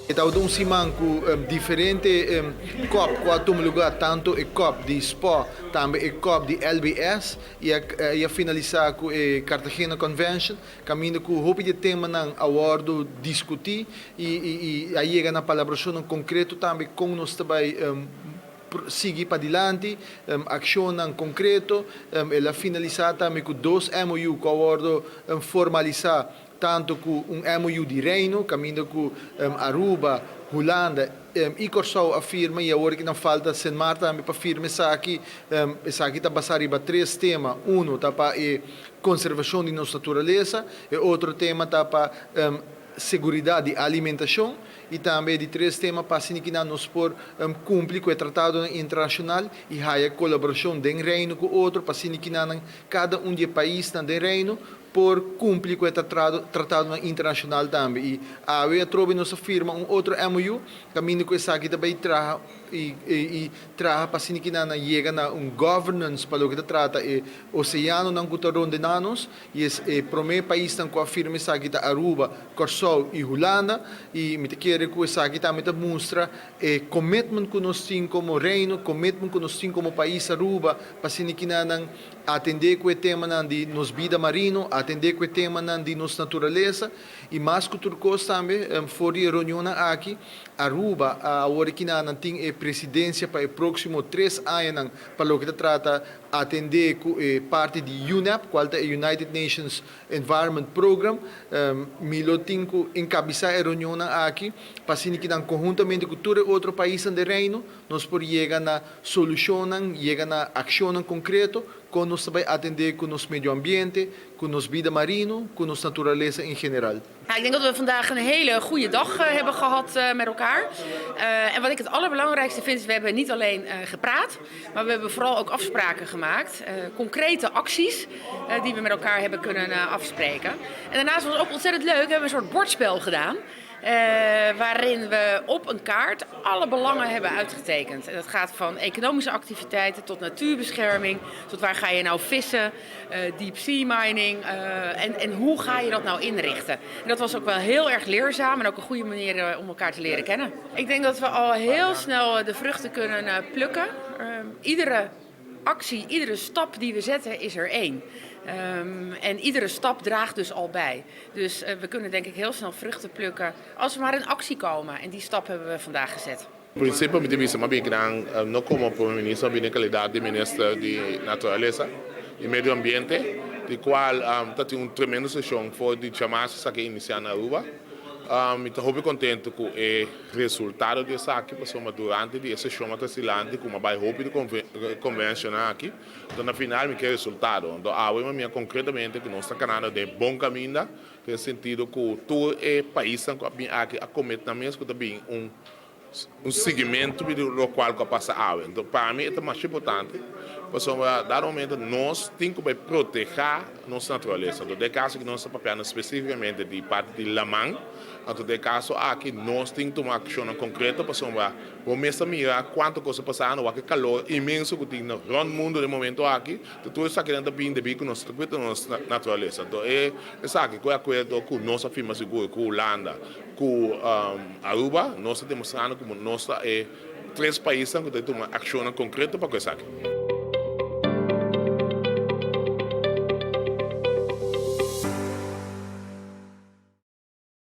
E tabata un siman ku diferente kòp ku a tuma lugá, tantu e kòp di spo, tambe e kòp di LBS i a finalisá ku e Cartagena Convention, kaminda ku hopi di e temanan a wòrdu diskutí i a yega na palabrashonnan konkreto tambe kon nos ta bai sigui padilanti, akshonnan konkreto. El a finalisá tambe ku dos MOU ku a wòrdu formalisá tantu ku un MOU di Reino, kaminda ku Aruba, Hulanda i Kòrsou a firma i awor ki nan falta Sint Maarten tambe pa firma esaki. Esaki ta basá riba tres tema, unu ta pa e konservashon di nos naturalesa, e otro tema ta pa seguridat di alimentashon i tambe e di tres tema pa asina kinan nos por kumpli ku e tratadonan internashonal i haya kolaborashon den Reino ku otro pa asina kinan kada un di e paisnan den Reino por cumpli cu e tratadonan internacional tambe y awe atrobe nos a firma un otro MOU caminda cu esaki ta bay traha y traha pa asina ki nan yega na un governance pa loke ta trata e oceanonan cu ta rondena nos y e prome paisnan cu a firma esaki ta Aruba, Corsou y Hulanda y mi ta kere cu esaki tambe ta mustra e commitment cu nos tin como Reino, commitment cu nos tin como pais Aruba pa asina ki nan Atendé ku e temanan di nos bida marino, atendé ku e temanan di nos naturalesa i mas ku tur kos tambe for di e reunionnan aki, Aruba a awor aki nan tin e presidensia pa e próksimo tres añanan pa loke ta trata atendé ku e parti di UNEP, kual ta e United Nations Environment Program. Mi lo tin ku enkabisá e reunionnan aki pa asina ki nan konhuntamente ku tur e otro paisnan den Reino Nos por yega na solushonnan, yega na akshonnan konkreto kon nos ta bai atendé ku nos medio ambiente, ku nos bida marino, ku nos naturalesa en general. Ik denk dat we vandaag een hele goede dag hebben gehad met elkaar. En wat ik het allerbelangrijkste vind is, we hebben niet alleen gepraat, maar we hebben vooral ook afspraken gemaakt. Concrete acties die we met elkaar hebben kunnen afspreken. En daarnaast was het ook ontzettend leuk, we hebben een soort bordspel gedaan. Waarin we op een kaart alle belangen hebben uitgetekend. En dat gaat van economische activiteiten tot natuurbescherming, tot waar ga je nou vissen, deep sea mining en hoe ga je dat nou inrichten. En dat was ook wel heel erg leerzaam en ook een goede manier om elkaar te leren kennen. Ik denk dat we al heel snel de vruchten kunnen plukken. Iedere actie, iedere stap die we zetten is er één. En iedere stap draagt dus al bij. Dus we kunnen denk ik heel snel vruchten plukken als we maar in actie komen. En die stap hebben we vandaag gezet. Principio mi ta bisa m'a bin kinan no como Prome Minister, m'a bin den calidad di Minister di Naturalesa y Medio Ambiente, di cual ta tin un tremendo sesion for di djamas esaki a inicia na Aruba. Mi ta hopi contento cu e resultado di esaki pasobra durante di e sesion a ta silanti cu m'a bay hopi di convencionnan aki. Anto na final mi ke resultado. Anto awe mi a mira concretamente cu nos ta canando den bon caminda den sentido cu tur e paisnan cu a bin aki a comet nan mes cu ta bin un un siguimentu di locual cu a pasa awe. Anto pa mi e ta masha importante pasobra dado momento nos tin cu bay proteha nos naturalesa. Anto den e caso aki nos ta papiando specificamente di parti di laman. Anto den e caso aki nos tin tuma accionnan concreto pasobra Bo mes ta mira cuanto cos ta pasando, wak e calor inmenso cu tin na rond mundo den momento aki, ta tur esakinan ta bin debi cu nos ta cuida nos naturalesa. Anto e esaki cu e acuerdo cu nos a firma sigur cu Hulanda, cu Aruba, nos ta demostrando como nos ta e tres paisnan cu ta tuma accionnan concreto pa cu esaki.